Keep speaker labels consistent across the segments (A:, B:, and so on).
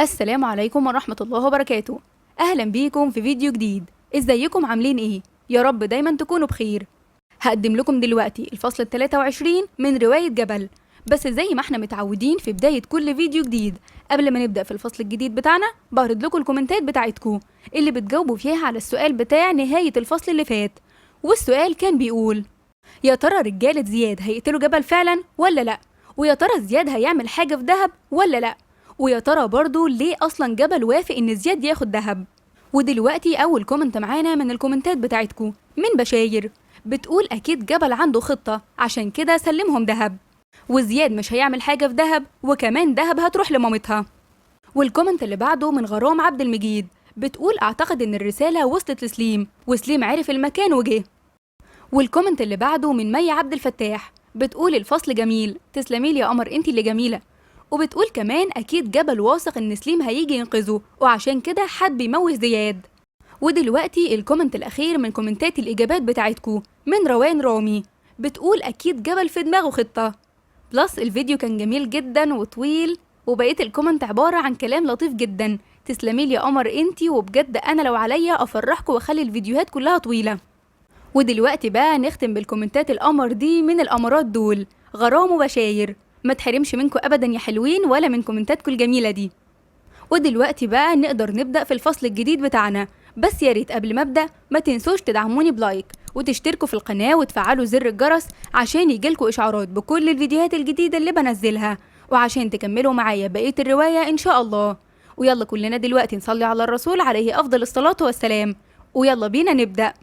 A: السلام عليكم ورحمة الله وبركاته. أهلا بيكم في فيديو جديد. ازيكم عاملين ايه؟ يا رب دايما تكونوا بخير. هقدم لكم دلوقتي الفصل 23 من رواية جبل. بس زي ما احنا متعودين في بداية كل فيديو جديد قبل ما نبدأ في الفصل الجديد بتاعنا بعرض لكم الكومنتات بتاعتكم اللي بتجاوبوا فيها على السؤال بتاع نهاية الفصل اللي فات. والسؤال كان بيقول: يا ترى رجالة زياد هيقتلوا جبل فعلا ولا لا؟ ويا ترى زياد هيعمل حاجة في دهب ولا لا؟ ويا ترى برضو ليه أصلا جبل وافق إن زياد ياخد دهب؟ ودلوقتي أول comment معانا من الكومنتات بتاعتكم من بشاير، بتقول أكيد جبل عنده خطة عشان كده سلمهم دهب، وزياد مش هيعمل حاجة في دهب، وكمان دهب هتروح لمامتها. وال comment اللي بعده من غرام عبد المجيد، بتقول أعتقد إن الرسالة وصلت لسليم، وسليم عرف المكان وجه. وال comment اللي بعده من مي عبد الفتاح، بتقول الفصل جميل، تسلمي لي يا قمر انتي اللي جميلة. وبتقول كمان أكيد جبل واثق إن سليم هيجي ينقذه، وعشان كده حد بيموه زياد. ودلوقتي ال comment الأخير من كومنتات الإجابات بتاعتكو من روان رامي، بتقول أكيد جبل في دماغه خطة. plus الفيديو كان جميل جدا وطويل، وبقية ال comment عبارة عن كلام لطيف جدا. تسلمي لي يا قمر انتي، وبجد أنا لو عليا أفرحكوا وأخلي الفيديوهات كلها طويلة. ودلوقتي بقى نختم بالكومنتات القمر دي من القمرات دول، غرام وبشاير. ما تحرمش منكم ابدا يا حلوين ولا من كومنتاتكم الجميله دي. ودلوقتي بقى نقدر نبدا في الفصل الجديد بتاعنا، بس يا ريت قبل ما ابدا ما تنسوش تدعموني ب like وتشتركوا في القناه وتفعلوا زر الجرس عشان يجيلكوا اشعارات بكل الفيديوهات الجديده اللي بنزلها، وعشان تكملوا معايا بقيه الروايه ان شاء الله. ويلا كلنا دلوقتي نصلي على الرسول عليه افضل الصلاه والسلام، ويلا بينا نبدا.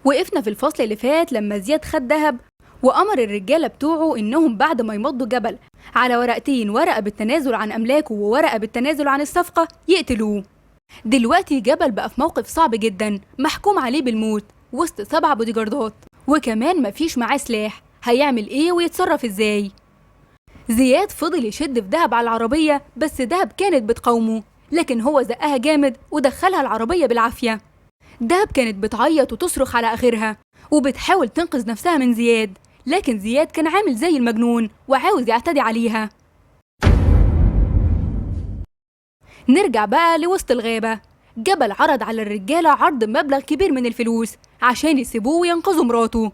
A: وقفنا في الفصل اللي فات لما زياد خد دهب وأمر الرجالة بتوعه إنهم بعد ما يمضوا جبل على ورقتين، ورقة بالتنازل عن أملاكه وورقة بالتنازل عن الصفقة، يقتلوه. دلوقتي جبل بقى في موقف صعب جدا، محكوم عليه بالموت وسط 7 بوديجاردات، وكمان مفيش معاه سلاح. هيعمل إيه ويتصرف إزاي؟ زياد فضل يشد في دهب على العربية، بس دهب كانت بتقاومه، لكن هو زقها جامد ودخلها العربية بالعافية. دهب كانت بتعيط وتصرخ على آخرها وبتحاول تنقذ نفسها من زياد، لكن زياد كان عامل زي المجنون وعاوز يعتدي عليها. نرجع بقى لوسط الغابة. جبل عرض على الرجالة عرض مبلغ كبير من الفلوس عشان يسيبوه وينقذوا مراته.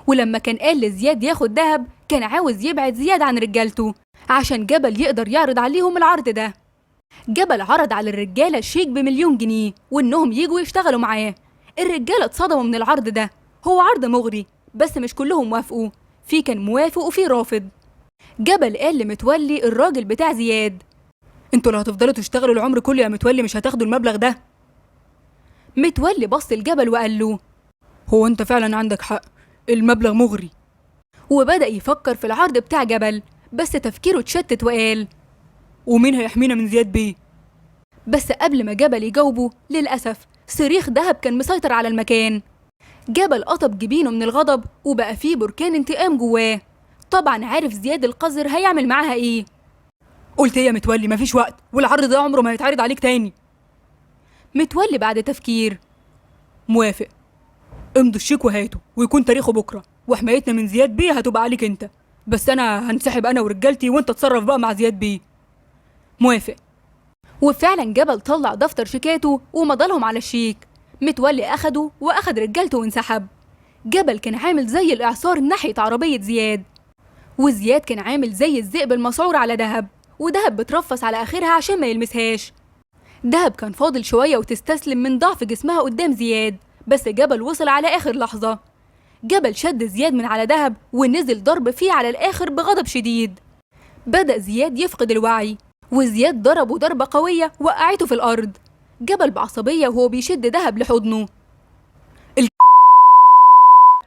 A: ولما كان قال لزياد ياخد دهب كان عاوز يبعد زياد عن رجالته عشان جبل يقدر يعرض عليهم العرض ده. جبل عرض على الرجالة شيك ب1,000,000 جنيه وإنهم يجوا يشتغلوا معاه. الرجالة اتصدموا من العرض ده، هو عرض مغري بس مش كلهم وافقوا، في كان موافق وفي رافض. جبل قال لمتولي الراجل بتاع زياد:
B: انتوا لو هتفضلوا تشتغلوا العمر كله يا متولي مش هتاخدوا المبلغ ده.
A: متولي بص لجبل وقال له:
B: هو انت فعلا عندك حق، المبلغ مغري.
A: وبدأ يفكر في العرض بتاع جبل، بس تفكيره اتشتت وقال:
B: ومين هيحمينا من زياد بيه؟
A: بس قبل ما جبل يجاوبه للأسف صريخ دهب كان مسيطر على المكان. جبل قطب جبينه من الغضب وبقى فيه بركان انتقام جواه. طبعا عارف زياد القذر هيعمل معاها ايه.
B: قلت ايه يا متولي؟ مفيش وقت، والعرض ده عمره ما هيتعرض عليك تاني.
A: متولي بعد تفكير:
B: موافق، امضوا الشيك وهاته ويكون تاريخه بكره، وحمايتنا من زياد بيه هتبقى عليك انت، بس انا هنسحب انا ورجالتي وانت اتصرف بقى مع زياد بيه. موافق.
A: وفعلا جبل طلع دفتر شيكاته ومضالهم على الشيك. متولي اخده واخد رجالته وانسحب. جبل كان عامل زي الاعصار ناحيه عربيه زياد، وزياد كان عامل زي الذئب المسعور على دهب، ودهب بترفس على اخرها عشان ما يلمسهاش. دهب كان فاضل شويه وتستسلم من ضعف جسمها قدام زياد، بس جبل وصل على اخر لحظه. جبل شد زياد من على دهب ونزل ضرب فيه على الاخر بغضب شديد. بدأ زياد يفقد الوعي، وزياد ضربه ضربة قوية وقعته في الأرض. جبل بعصبية وهو بيشد دهب لحضنه: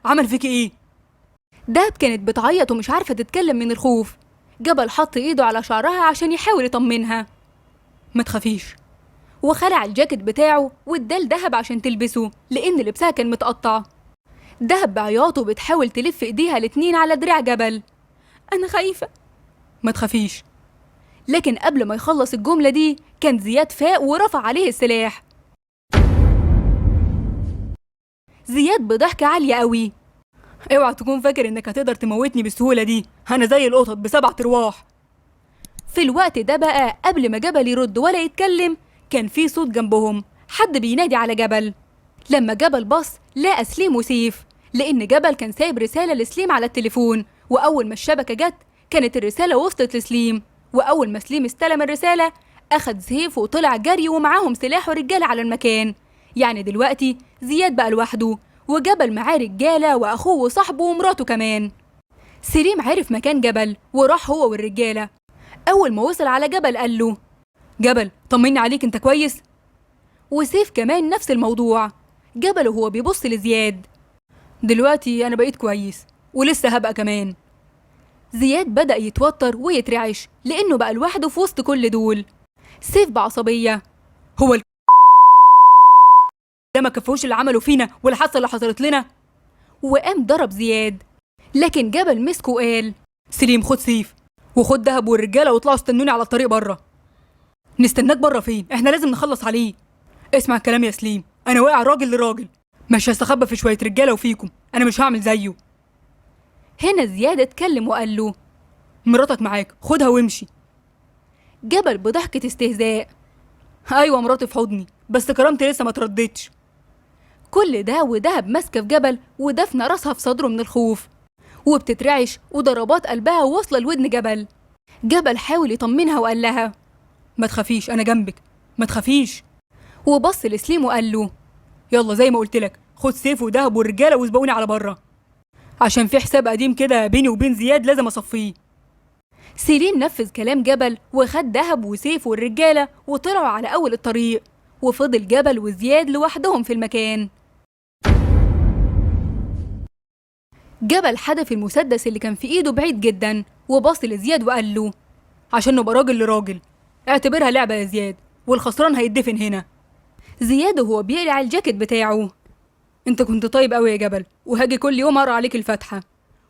B: عمل فيك ايه؟
A: دهب كانت بتعيط ومش عارفة تتكلم من الخوف. جبل حط ايده على شعرها عشان يحاول يطمنها:
B: ما تخافيش.
A: وخلع الجاكيت بتاعه واداه لدهب عشان تلبسه لأن لبسها كان متقطع. دهب بعياطه بتحاول تلف ايديها الاتنين على دراع جبل: أنا خايفة.
B: ما تخافيش.
A: لكن قبل ما يخلص الجملة دي كان زياد فاق ورفع عليه السلاح. زياد بضحكة عالية قوي:
B: اوعى تكون فاكر انك هتقدر تموتني بالسهولة دي، انا زي القطط ب7 ارواح.
A: في الوقت ده بقى قبل ما جبل يرد ولا يتكلم كان في صوت جنبهم، حد بينادي على جبل. لما جبل بص لقى سليم وسيف، لأن جبل كان سايب رسالة لسليم على التليفون، وأول ما الشبكة جت كانت الرسالة وصلت لسليم، وأول ما سليم استلم الرسالة أخد سيف وطلع جري ومعاهم سلاح ورجالة على المكان. يعني دلوقتي زياد بقى لوحده وجبل معاه رجالة وأخوه وصاحبه ومراته كمان. سليم عرف مكان جبل وراح هو والرجالة. أول ما وصل على جبل قال له
B: جبل طمني عليك، انت كويس؟
A: وسيف كمان نفس الموضوع. جبل وهو بيبص لزياد،
B: دلوقتي أنا بقيت كويس ولسه هبقى كمان.
A: زياد بدأ يتوتر ويترعش لأنه بقى لوحده في وسط كل دول. سيف بعصبية،
B: هو ده ما كفوش اللي عملوا فينا والحادثة اللي حصلت لنا؟
A: وقام ضرب زياد، لكن جبل مسكه وقال
B: سليم خد سيف وخد دهب والرجالة واطلعوا استنوني على الطريق بره. نستناك بره فين؟ احنا لازم نخلص عليه. اسمع الكلام يا سليم، انا واقع راجل لراجل، مش هستخبى في شوية رجالة وفيكم، انا مش هعمل زيه.
A: هنا زياد اتكلم وقال له
B: مراتك معاك، خدها وامشي.
A: جبل بضحكة استهزاء،
B: ايوه مراتي في حضني، بس كرامتي لسه ما تردتش.
A: كل ده ودهب ماسكه في جبل ودفنه راسها في صدره من الخوف وبتترعش وضربات قلبها واصله لودن جبل. جبل حاول يطمنها وقال لها
B: ما تخافيش انا جنبك، ما تخافيش.
A: وبص لسليم وقال له
B: يلا زي ما قلت لك، خد سيف ودهب والرجاله واسبقوني على بره، عشان في حساب قديم كده بيني وبين زياد لازم اصفيه.
A: سليم نفذ كلام جبل وخد دهب وسيف والرجاله وطلعوا على اول الطريق، وفضل جبل وزياد لوحدهم في المكان. جبل حدف المسدس اللي كان في ايده بعيد جدا وبص لزياد وقال له
B: عشان نبقى راجل لراجل، اعتبرها لعبه يا زياد، والخسران هيدفن هنا.
A: زياد وهو بيقلع الجاكيت بتاعه،
B: انت كنت طيب قوي يا جبل، وهاجي كل يوم اقرا عليك الفاتحه.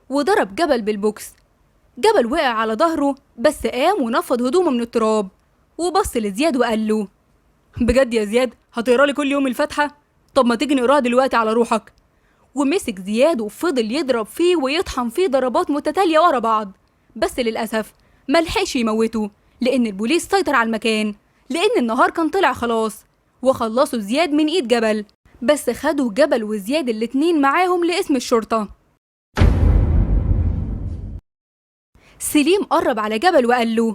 A: وضرب جبل بالبوكس. جبل وقع على ظهره بس قام ونفض هدومه من التراب وبص لزياد وقال له
B: بجد يا زياد هتقرا لي كل يوم الفاتحه؟ طب ما تيجي نقراها دلوقتي على روحك.
A: ومسك زياد وفضل يضرب فيه ويطحن فيه ضربات متتالية ورا بعض، بس للأسف ملحقش يموته لأن البوليس سيطر على المكان، لأن النهار كان طلع خلاص، وخلصوا زياد من إيد جبل، بس خدوا جبل وزياد الاتنين معاهم لقسم الشرطة. سليم قرب على جبل وقال له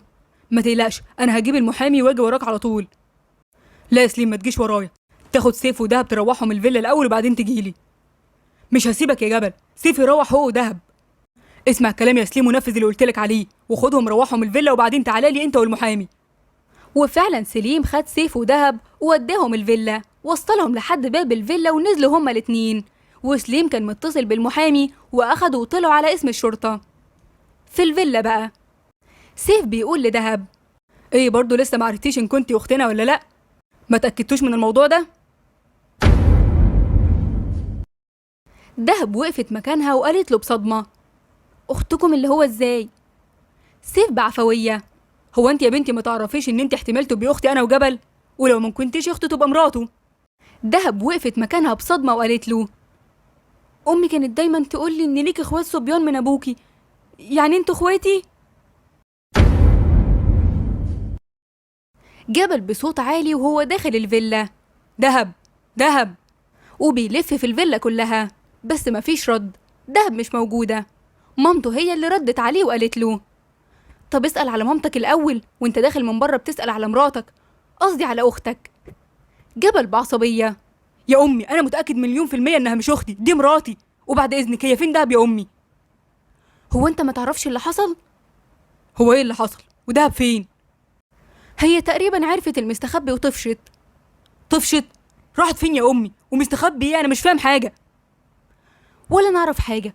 B: ما تقلقش أنا هجيب المحامي واجي وراك على طول. لا يا سليم ما تجيش ورايا، تاخد سيف ودهب تروحهم الفيلا الأول وبعدين تجيلي. مش هسيبك يا جبل، سيف يروح هو ودهب. اسمع كلامي يا سليم ونفذ اللي قلتلك عليه، وخدهم روحهم الفيلا وبعدين تعالى لي انت والمحامي.
A: وفعلا سليم خد سيف ودهب ووداهم الفيلا، وصلهم لحد باب الفيلا ونزلوا هما الاتنين، وسليم كان متصل بالمحامي واخدوا وطلعوا على اسم الشرطة. في الفيلا بقى سيف بيقول لدهب
B: ايه برضو لسه معرفتيش ان كنتي اختنا ولا لا؟ ما تأكدتوش من الموضوع ده؟
A: دهب وقفت مكانها وقالت له بصدمة أختكم اللي هو إزاي؟ سيف بعفوية
B: هو أنت يا بنتي ما تعرفيش إن أنت احتمال تبقي أختي أنا وجبل؟ ولو ما كنتيش أخته تبقى مراته.
A: دهب وقفت مكانها بصدمة وقالت له أمي كانت دايما تقول لي إن ليك إخوات صبيان من أبوكي، يعني أنتوا إخواتي؟ جبل بصوت عالي وهو داخل الفيلا
B: دهب دهب،
A: وبيلف في الفيلا كلها، بس مفيش رد، دهب مش موجودة. مامته هي اللي ردت عليه وقالت له طب اسأل على مامتك الأول وانت داخل من بره بتسأل على مراتك، قصدي على أختك. جبل بعصبية
B: يا أمي أنا متأكد 1,000,000% إنها مش أختي، دي مراتي، وبعد إذنك هي فين دهب يا أمي؟
A: هو أنت ما تعرفش اللي حصل؟
B: هو إيه اللي حصل؟ ودهب فين؟
A: هي تقريبا عرفت المستخبي وطفشت.
B: طفشت؟ راحت فين يا أمي؟ ومستخبي إيه؟ أنا مش فاهم حاجة.
A: ولا نعرف حاجة،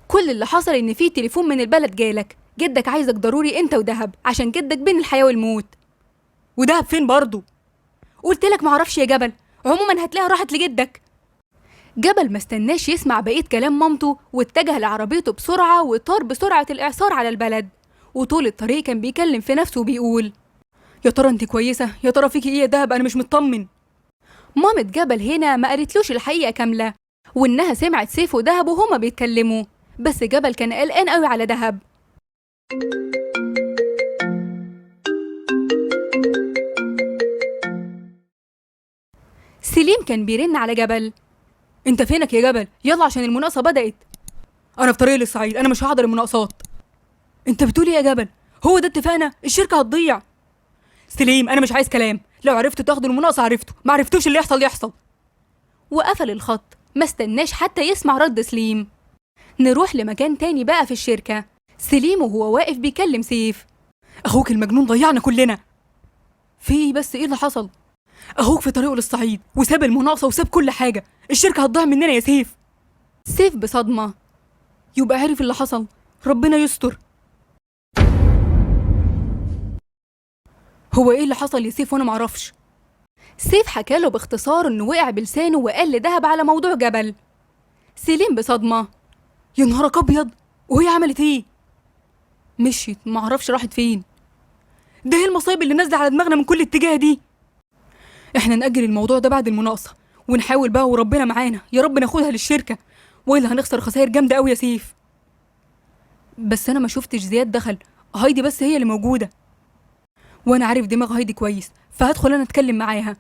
A: كل اللي حصل إن في تليفون من البلد جالك، جدك عايزك ضروري أنت ودهب عشان جدك بين الحياة والموت.
B: ودهب فين برضه؟
A: قلت لك معرفش يا جبل، عموما هتلاقيها راحت لجدك. جبل ما استناش يسمع بقية كلام مامته واتجه لعربيته بسرعة وطار بسرعة الإعصار على البلد، وطول الطريق كان بيكلم في نفسه وبيقول
B: يا ترى انت كويسة؟ يا ترى فيكي ايه يا دهب؟ أنا مش مطمن.
A: مامة جبل هنا ما قالتلوش الحقيقة كاملة وإنها سمعت سيف ودهب وهما بيتكلموا، بس جبل كان قلقان قوي على دهب. سليم كان بيرن على جبل.
B: انت فينك يا جبل؟ يلا عشان المناقصه بدات. انا في طريق للصعيد، انا مش هحضر المناقصات. انت بتقول ايه يا جبل؟ هو ده اتفقنا؟ الشركة هتضيع. سليم انا مش عايز كلام، لو عرفتوا تاخدوا المناقصه عرفتوا، ما عرفتوش اللي يحصل يحصل.
A: وقفل الخط، ما استناش حتى يسمع رد سليم. نروح لمكان تاني بقى في الشركة. سليم وهو واقف بيكلم سيف.
B: اخوك المجنون ضيعنا كلنا. في ايه بس؟ ايه اللي حصل؟ اخوك في طريقه للصعيد وساب المناقصه وساب كل حاجة، الشركة هتضيع مننا يا سيف.
A: سيف بصدمة،
B: يبقى عارف اللي حصل، ربنا يستر. هو ايه اللي حصل يا سيف وانا معرفش؟
A: سيف حكاله باختصار انه وقع بلسانه وقال لدهب على موضوع جبل. سليم بصدمة،
B: يا نهارك ابيض، وهي عملت ايه؟ مشيت، معرفش راحت فين. ده ايه المصايب اللي نازله على دماغنا من كل اتجاه دي؟ احنا نأجل الموضوع ده بعد المناقصه ونحاول بقى، وربنا معانا يا رب ناخدها للشركة، والا هنخسر خسائر جامدة قوي يا سيف. بس انا ما شفتش زياد دخل، هايدي بس هي اللي موجودة، وانا عارف دماغ هايدي كويس، فهدخل انا اتكلم معاها.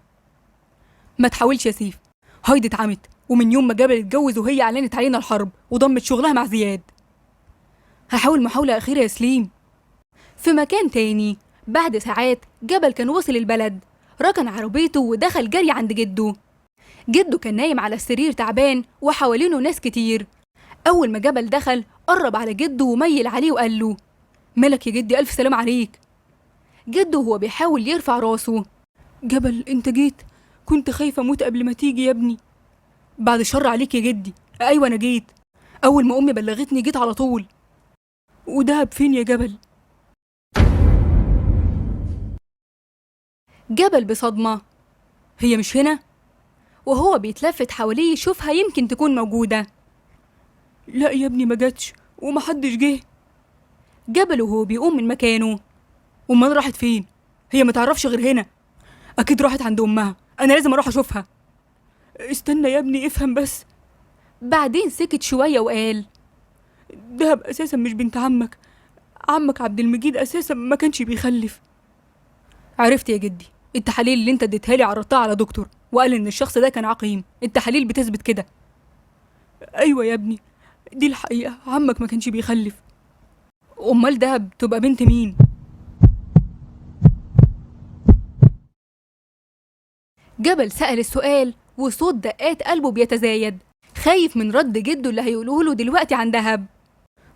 B: ما تحاولش يا سيف، هايدي اتعمت، ومن يوم ما جبل اتجوز وهي اعلنت علينا الحرب وضمت شغلها مع زياد. هحاول محاولة اخيرة يا سليم.
A: في مكان تاني بعد ساعات جبل كان وصل البلد، ركن عربيته ودخل جري عند جده. جده كان نايم على السرير تعبان وحوالينه ناس كتير. أول ما جبل دخل قرب على جده وميل عليه وقال له:
B: مالك يا جدي؟ ألف سلام عليك.
A: جده وهو بيحاول يرفع راسه:
B: جبل انت جيت؟ كنت خايفة أموت قبل ما تيجي يا ابني. بعد الشر عليك يا جدي. أيوة أنا جيت، أول ما أمي بلغتني جيت على طول. ودهب فين يا جبل؟
A: جبل بصدمة:
B: هي مش هنا؟
A: وهو بيتلفت حواليه يشوفها يمكن تكون موجودة.
B: لا يا ابني ما جاتش ومحدش جه.
A: جبل وهو بيقوم من مكانه:
B: أمال راحت فين؟ هي ما تعرفش غير هنا، أكيد راحت عند أمها، أنا لازم أروح أشوفها. استنى يا ابني افهم بس.
A: بعدين سكت شوية وقال:
B: دهب أساسا مش بنت عمك، عمك عبد المجيد أساسا ما كانش بيخلف. عرفت يا جدي، التحاليل اللي انت اديتها لي عرضتها على دكتور وقال ان الشخص ده كان عقيم، التحاليل بتثبت كده. ايوه يا ابني دي الحقيقة، عمك ما كانش بيخلف. امال دهب تبقى بنت مين؟
A: جبل سأل السؤال وصوت دقات قلبه بيتزايد، خايف من رد جده اللي هيقوله له دلوقتي عن دهب.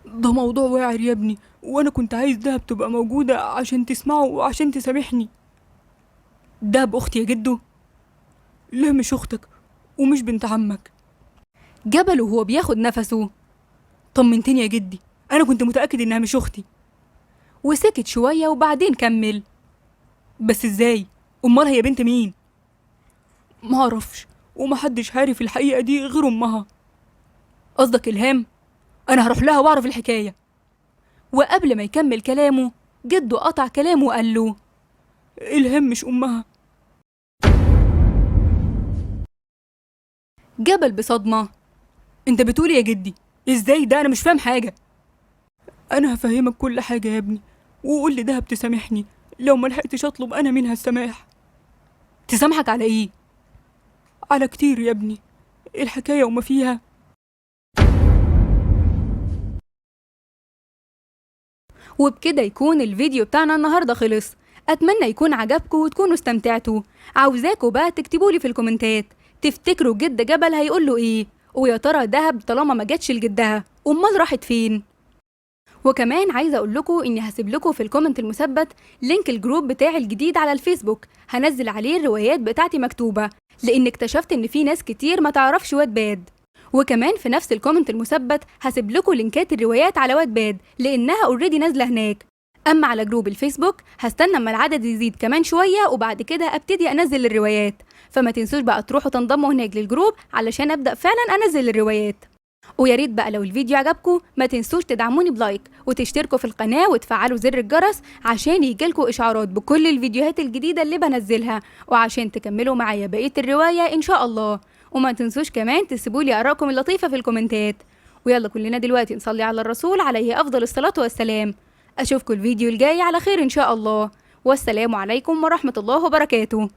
B: ده موضوع واعر يا ابني، وانا كنت عايز دهب تبقى موجودة عشان تسمعه وعشان تسامحني. دهب اختي يا جدو؟ لا مش اختك ومش بنت عمك.
A: جبل وهو بياخد نفسه:
B: طمنتني يا جدي، انا كنت متأكد انها مش اختي.
A: وسكت شوية وبعدين كمل:
B: بس ازاي؟ امال هي بنت مين؟ معرفش، ومحدش عارف الحقيقة دي غير امها. قصدك الهام؟ انا هروح لها واعرف الحكاية.
A: وقبل ما يكمل كلامه جده قطع كلامه وقال له:
B: الهام مش امها.
A: جبل بصدمة:
B: انت بتقول يا جدي؟ ازاي ده؟ انا مش فاهم حاجة. انا هفهمك كل حاجة يا ابني، وقول لي دهب تسامحني لو ما لحقتش اطلب انا منها السماح.
A: تسامحك على ايه؟
B: على كتير يا ابني، الحكاية وما فيها.
A: وبكده يكون الفيديو بتاعنا النهاردة خلص. أتمنى يكون عجبكم وتكونوا استمتعتوا. عاوزاكوا بقى تكتبولي في الكومنتات تفتكروا جد جبل هيقوله ايه، ويا ترى دهب طالما ما جاتش لجدها امال راحت فين؟ وكمان عايزه اقول لكم اني هسيب لكم في ال comment المثبت link ال group بتاعي الجديد على الفيسبوك، هنزل عليه الروايات بتاعتي مكتوبة، لان اكتشفت ان في ناس كتير ما تعرفش واتباد. وكمان في نفس ال comment المثبت هسيب لكم لينكات الروايات على واتباد لانها already نازله هناك. اما على group الفيسبوك هستنى اما العدد يزيد كمان شوية وبعد كده ابتدي انزل الروايات، فما تنسوش بقى تروحوا تنضموا هناك لل group علشان ابدا فعلا انزل الروايات. ويا ريت بقى لو الفيديو عجبكم ما تنسوش تدعموني ب like وتشتركوا في القناة وتفعلوا زر الجرس عشان يجيلكوا اشعارات بكل الفيديوهات الجديدة اللي بنزلها، وعشان تكملوا معايا بقية الرواية ان شاء الله. وما تنسوش كمان تسيبولي ارائكم اللطيفة في الكومنتات. ويلا كلنا دلوقتي نصلي على الرسول عليه افضل الصلاة والسلام. اشوفكم الفيديو الجاي على خير ان شاء الله، والسلام عليكم ورحمة الله وبركاته.